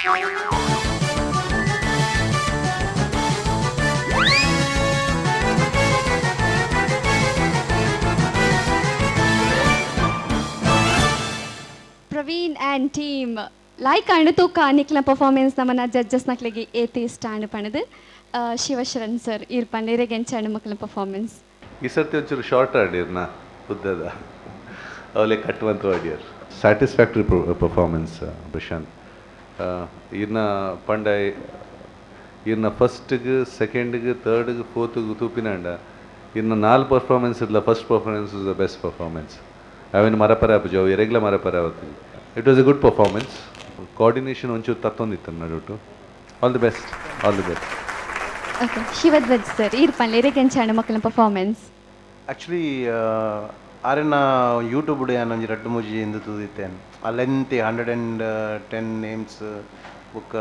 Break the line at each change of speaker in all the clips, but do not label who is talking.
Praveen and team, like and ತೂಕ ನಿಕ್ಲ performance ನಮನ judges ನಕ್ಲೆಗೆ ಏತ್ ಇಷ್ಟ ಆಂಡ್ ಪಂಡುದು. ಶಿವಶರಣ್ ಸರ್, ಈರ್ ಪಂಡ, ಇರೆಗ್ ಎಂಚಾಂಡ್ ಮಕ್ಕಳ ಪರ್ಫಾರ್ಮೆನ್ಸ್?
ಈ ಸರ್ತಿ ಒಂಚೂರು ಶಾರ್ಟ್ ಆಡಿರ್ನ ಉದ್ದದ ಅವಲೇ ಕಟ್ಟುವಂತ ಆಡಿಯರ್. Satisfactory performance Prashanth. ಇರ್ನ ಪಂಡ ಇರ್ನ ಫಸ್ಟ್ಗೆ, ಸೆಕೆಂಡ್ಗೆ, ಥರ್ಡ್ಗೆ, ಫೋರ್ತ್ಗೆ ತೂಪಿನಾಂಡ ಇರ್ನ ನಾಲ್ ಪರ್ಫಾರ್ಮೆನ್ಸ್ ಇರ್ಲ first performance is the best performance. ಅವೇನು ಮರಪರ ಆಪುಜಿ, ಅವು ಎರೆಗ್ಲ ಮರಪರ ಆವತ್ತು. It was a good performance. Coordination ಒಂಚೂರು ತತ್ತೊಂದಿತ್ತು ನಡುಟು. All the best, all the best.
Okay, Shivadhwaj sir, ಈರ್ ಪಂಡ, ಇರೆಗ್ ಎಂಚಾಂಡ್ ಮಕ್ಕಳ ಪರ್ಫಾರ್ಮೆನ್ಸ್?
ಆ್ಯಕ್ಚುಲಿ ಆರೆನ ಯೂಟ್ಯೂಬ್ ಯಾನ್ ಒಂಜಿ ರಡ್ಡ್ ಮೂಜಿ ಇಂದು ತೂದಿತ್ತೇನೆ. ಆ ಲೆಂತ್ 110 ನೇಮ್ಸ್ ಬೊಕ್ಕ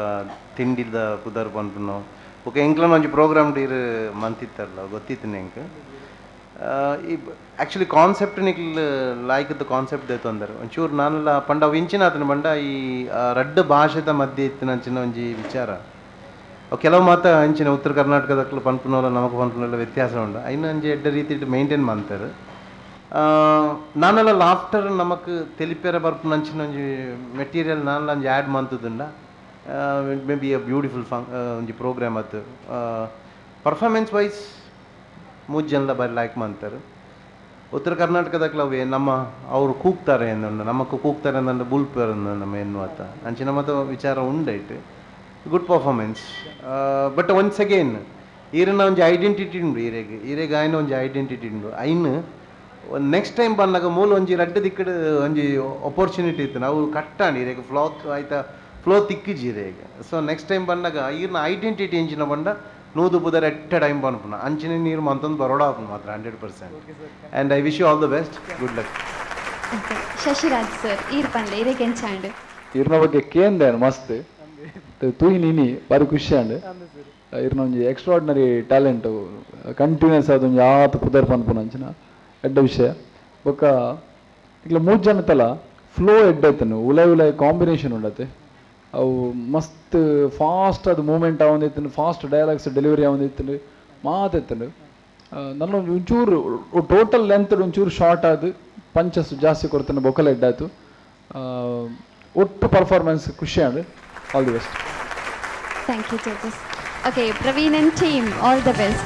ತಿಂಡಿದ ಪುದರ್ ಪನ್ಪುನು ಬೊಕ್ಕ ಎಂಕ್ಲನ ಒಂಜಿ ಪ್ರೋಗ್ರಾಮ್ ಇರ್ ಮಂತಿತ್ತಲ್ಲ, ಗೊತ್ತಿತ್ತು ಎಂಕ್. ಈ ಆ್ಯಕ್ಚುಲಿ ಕಾನ್ಸೆಪ್ಟ್ ನಿಕ್ಲ್ ಲಾಯ್ಕದ ಕಾನ್ಸೆಪ್ಟ್ ದೆತ್ತೊಂದರು. ಒಂಚೂರು ನಾನೆಲ್ಲ ಪಂಡ ಅವು ಇಂಚಿನ ಆತನ ಪಂಡ ಈ ರಡ್ಡ್ ಭಾಷೆದ ಮಧ್ಯೆ ಇತ್ತಿನ ಅಂಚಿನ ಒಂಜಿ ವಿಚಾರ. ಅವು ಕೆಲವು ಮಾತ ಅಂಚಿನ ಉತ್ತರ ಕರ್ನಾಟಕದಕ್ಲು ಪನ್ಪುನವಲ್ಲ, ನಮಕ್ ಪನ್ಪುನವಲ್ಲ ವ್ಯತ್ಯಾಸ ಉಂಡು. ಐನ ಒಂಜಿ ಎಡ್ಡೆ ರೀತಿಡ್ ಮೇಂಟೈನ್ ಮಂತರು. ನಾನೆಲ್ಲ ಲಾಫ್ಟರ್ ನಮಕ್ ತೆಲಿಪೆರೆ ಬರ್ಪುನ ಅಂಚಿನ ಒಂಜಿ ಮೆಟೀರಿಯಲ್ ನಾನೆಲ್ಲ ಒಂಜಿ ಆ್ಯಡ್ ಮಂತುದುಂಡ it may be a beautiful ಒಂಜಿ ಪ್ರೋಗ್ರಾಮ್ ಅತ್ತು. ಪರ್ಫಾರ್ಮೆನ್ಸ್ ವೈಸ್ ಮೂಜಿ ಜನಲ ಬಾರಿ ಲೈಕ್ ಮಂತರು. ಉತ್ತರ ಕರ್ನಾಟಕದಕ್ಲ ಅವೇ ನಮ್ಮ ಅವರು ಕೂಗ್ತಾರೆ ಎಂದುಂಡು, ನಮಕ್ ಕೂಗ್ತಾರೆ ಅಂದಂಡ ಬುಲ್ಪೆರ್ ನಮ್ಮ ಎನ್ನುವತ್ತ ಅಂಚಿನ ಮತ ವಿಚಾರ ಉಂಡೈಟ್. Good performance, but once again ಈರನ ಒಂಜಿ ಐಡೆಂಟಿಟಿ ಉಂಡು ಈರೆಗ್, ಈರೆಗ್ ಆಯ್ನ ಒಂಜಿ ಐಡೆಂಟಿಟಿ ಉಂಡು. ಐನ್ ನೆಕ್ಸ್ಟ್ ಟೈಮ್ ಬಂದಾಗ ಮೂಲ ಒಂಜಿ ರಡ್ಡ್ ದಿಕ್ಕಡ್ ಒಂಜಿ ಅಪರ್ಚುನಿಟಿ ಇತ್ತು, ನಾವು ಕಟ್ಟಾಂಡ್ ಈರೆಗ್ ಫ್ಲೋ ಆಯ್ತಾ, ಫ್ಲೋ ತಿಕ್ಕಿಜಿ ಈರೆಗ್. ಸೊ ನೆಕ್ಸ್ಟ್ ಟೈಮ್ ಬಂದಾಗ ಈರ್ನ ಐಡೆಂಟಿಟಿ ಎಂಚಿನ ಬಂಡ ನೂದು ಪುದರ್ ಎಟ್ಟ ಟೈಮ್ ಪನ್ಪುನ ಅಂಚಿನ ನೀರು ಮಂತೊಂದು ಬರೋಡ ಆಪುಂಡು ಮಾತ್ರ 100%. And I wish you all the best, good luck.
Okay, Shashiraj sir, ಈರ್ ಪಂಡ್ಲೆ, ಇರೆಗ್ ಎಂಚಾಂಡ್?
ಇರ್ನ ಬಗ್ಗೆ ಕೇಂದೇನು ಮಸ್ತ್ ತೂಯಿ ನೀನಿ ಬಾರಿ ಖುಷಿ ಆಂಡ್. ಇರ್ನ ಒಂಜಿ ಎಕ್ಸ್ಟ್ರಾರ್ಡಿನರಿ ಟ್ಯಾಲೆಂಟ್, ಕಂಟಿನ್ಯೂಸ್ ಆದ್ ಒಂಜಿ ಆತ್ ಪುದರ್ ಪನ್ಪುನ ಅಂಚಿನ ಎಡ್ಡೆ ವಿಷಯ. ಬೊಕ್ಕ ಇಕ್ಲ ಮೂಜಿ ಜನತಲ ಫ್ಲೋ ಎಡ್ಡೆ ಇತ್ತನು, ಉಲೈ ಉಲೈ ಕಾಂಬಿನೇಷನ್ ಉಂಡತೆ. ಅವು ಮಸ್ತ್ ಫಾಸ್ಟ್ ಅದು ಮೂವ್ಮೆಂಟ್ ಆವೊಂದಿತ್ತುಂಡು, ಫಾಸ್ಟ್ ಡೈಲಾಗ್ಸ್ ಡೆಲಿವರಿ ಆವೊಂದಿತ್ತುಂಡು, ಮಾತ ಇತ್ತುಂಡು. ನನ್ನ ಒಂಜಿ ಒಂಚೂರು ಟೋಟಲ್ ಲೆಂತ್ ಒಂಚೂರು ಶಾರ್ಟ್ ಆದ್ ಪಂಚಸ್ ಜಾಸ್ತಿ ಕೊಡ್ತಾನೆ ಬೊಕ್ಕಲ ಎಡ್ಡಾಯ್ತು. ಒಟ್ಟು ಪರ್ಫಾರ್ಮೆನ್ಸ್ ಖುಷಿ ಆಂಡ್. All the best.
Thank you, judges. Okay, Praveen and team, all the best.